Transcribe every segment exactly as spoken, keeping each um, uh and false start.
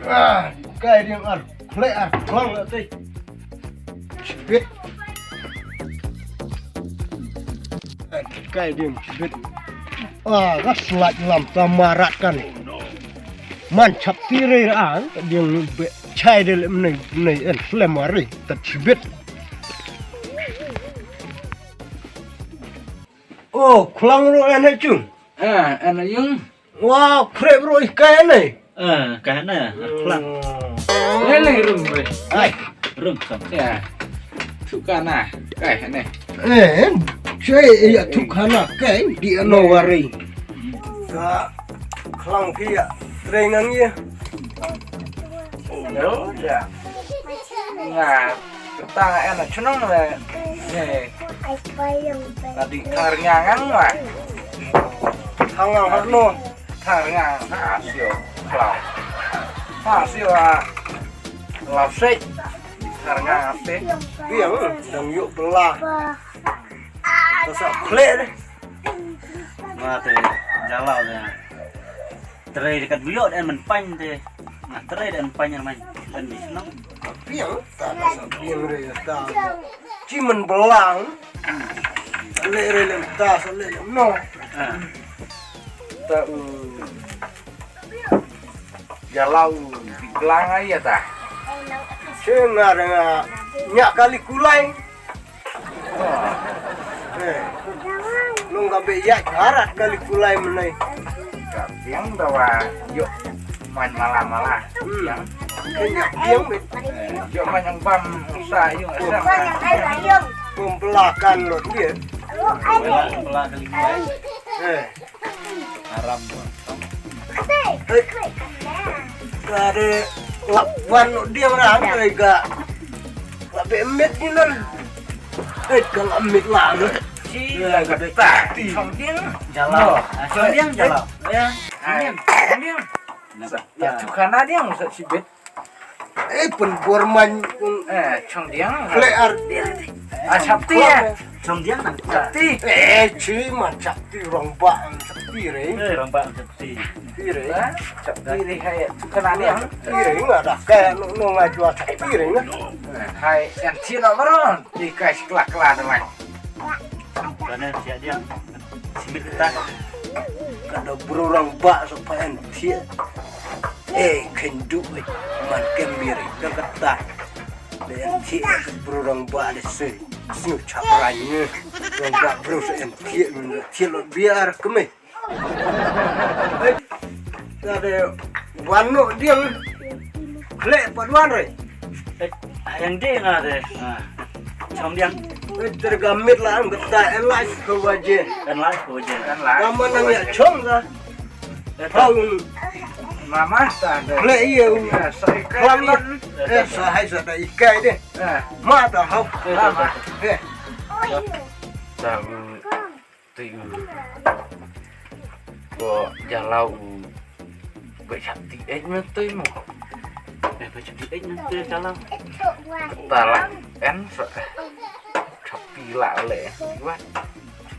Ah, kai diang ar, khleh ar, klang la tei. Chibit. Ah, kai diang chibit. Ah, ka slach lam ta marat kan. Man chap ti re ah, diang be chai de le mnei, mnei en slem ari, ta chibit. Oh, klang ro en hai chung. Ah, en yung. Wa, khrep ruh i kai ne. Ah, kai ne, khlang. Hmm. Ai, le rum re. Ai, rum sam. Ya. Thukana, kai ne. Eh, che ya thukana kai di ano wari. Ka khlang phi ya. Trengang ye. No, ya. Nga. Kata nga en chnong le. Ye. Tadi thar ngang ngang wa. Thar ngang ha no. Thar ngang ha sio. Klau. Ha sio ha. Lau sek. Thar ngang ha sek. Biang dang yuk belah. Tasak khlek deh. Nga te jalau de. Trei dekat beliau de men pan te. Nga trei de men pan man. Dan di senang. Biang ta tasak biang re ta. Ci men belang. Sale re lem ta sale lem no. Ah. Ta u jalau di belang ai ya ta. Che nga nga nyak kali kulai. Eh. Nong ka be yak harat kali kulai menai. Ka biang da wa yok man mala mala. Hmm. Biang. Kan yak biang be. Eh, yok man yang bam sa yung sa. Pembelakan lo dia. Pembelakan. Eh. Haram. Ka de lap wan no dia ram ka ga. Lap be mit ni nan. Eh, ka lap mit la. Ci la ka ta. Chong ding. Jalau. Ah, chong ding jalau. Ya. Chong ding. Chong ding. Ya, tu kana ding sa ci bet. Eh, pun borman pun. Eh, chong ding. Khlek ar. Ah, chapti ya. Chong ding nang chapti. Eh, ci man chapti rong ba chapti re. Eh, rong ba chapti. Chapti re. Chapti re hai tu kana ding. Chapti re nga da ka no no nga jua chapti re nga. Hai, yang ci no baron. Di kai kla kla de mai. Kana sia dia. Simit kita. Kada bro rong ba so pa en ci. Eh, khen du eh. Man kem biri ka kata. Le en ci ka bro rong ba de se. Snu chap rang ni. Rong ba bro se en ci, ci lo biar keme. Eh, ka de wan no diang. Khlek pat wan re. Eh, yang de nga de. Ah. Chong diang. Eh, tergamit la ang kata en lai ko waje. En lai ko waje. En lai. Nama nang ya chong ka. Hau. Mama ta de. Khlek ye u. Ya, sa ikai. Khlek ye. Eh, sa hai sa da ikai de. Eh. Ma ta hau. Eh, mama. Eh. Ta u ti u. Ko jalau u. Be chapti eh ma ti mo. Eh, be chapti eh ma ti jalau. Ta la en sa. Chapti la le. Wa.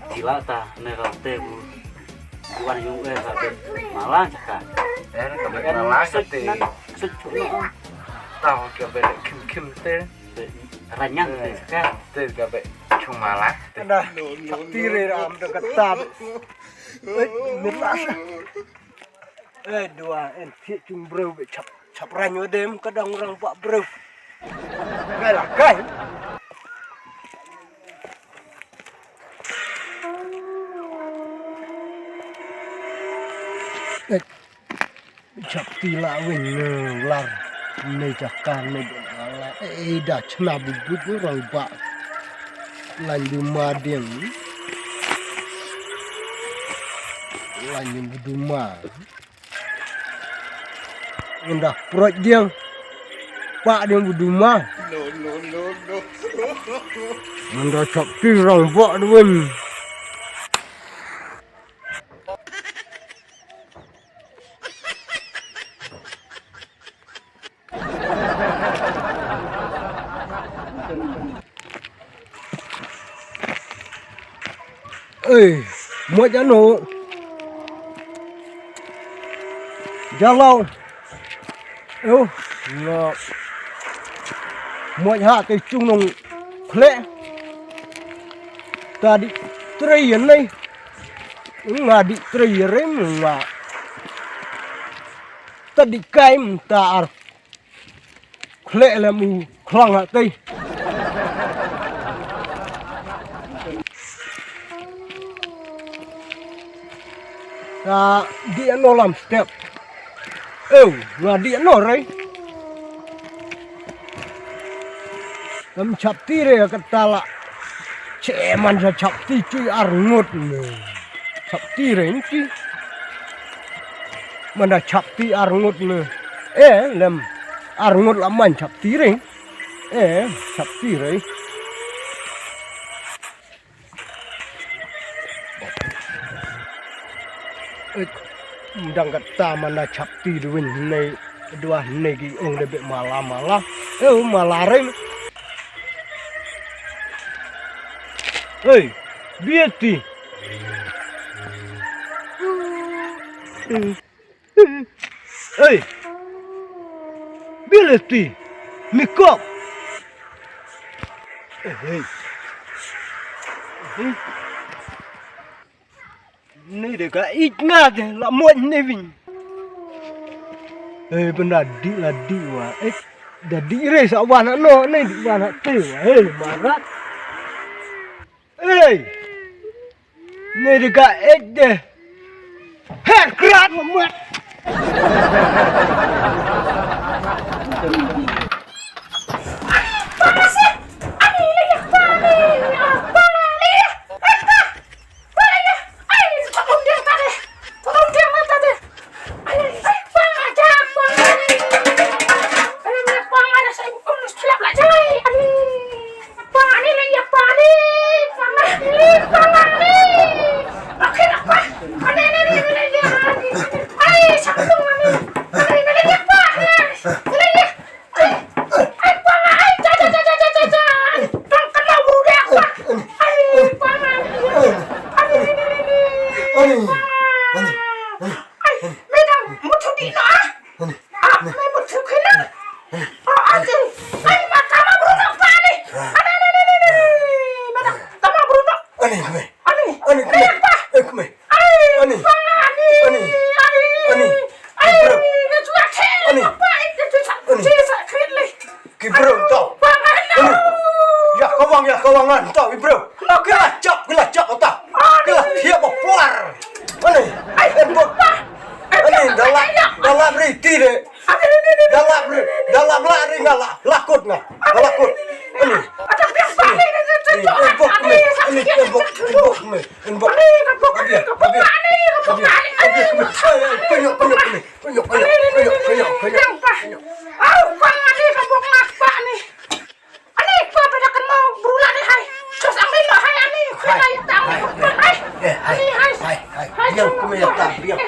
Ti la ta ne ra te u. Wan yung eh ka bit mala chaka. Eh, ka bit mala chaka te. Sut sut. Tau ka bit kim kim te. Ranyang te chaka. Te ka bit chung mala te. Dah. Ti re ram da ka tab. Eh, mit la sa. Eh, dua en ti chung bro bit chap chap ranyo dem ka dang rang pa bro. Kai la kai. Eh, chap ti la win ne lar ne jakan ne la. Eh, da chna bu bu rang ba. Lan du ma ding. Lan du ma. Nda proj diang. Pak diang bu duma. No, no, no, no. Nda chap ti rang bak duin. Ei, mo jano. Jalau. Yo, nga. Mo ha te chung nong khle. Ta dih trei ïa nei. Nga dih trei ïa rem nga. Ta dih kai mynta ar. Khleh lem u khlang ha tei. Nga dih noh lam step. Ew, nga dih noh rei. Lam chapti rei kata la. Che man sa chapti chui ar ngut ne. Chapti rei nti. Mana chapti ar ngut ne. Eh, lem ar ngut la man chapti rei. Eh, chapti rei. Eh, dang kata mana chapti duwin nei dua nei ki ong de be mala mala. Eh, mala rei. Hei, bieti. Hei. Bieti. Mikop. Hei. Hei. Ni de ka ik nga de la mo ni vin. Eh, benda di la di wa. Eh, da di re sa wa na no, ni di wa na te wa. Eh, marat. Ei! Ni de ka ek de. Her krat mat. Ani, kmie. Ani, kmie. Eh, kmie. Ani. Ani. Ani. Ki briew. Ani. Ki briew tau. Ani. Ïa ka wang, ïa ka wang ngan tau, ki briew. Ki la jop, ki la jop tau. Ki la thiah ba puar. Ani. En bok. Ani, da la, da la bri ti de. Da lap ri, da lap la ri nga la, la kut nga, nga la kut. Ani. Ani, en bok me, ani, en bok, en bok me, en bok. Abia, abia, abia, abia me. Ai, ai, penyok, penyok me, penyok, penyok, penyok, penyok, penyok. Hai, hai, hai, hai. Yang kumi ya tak, yang.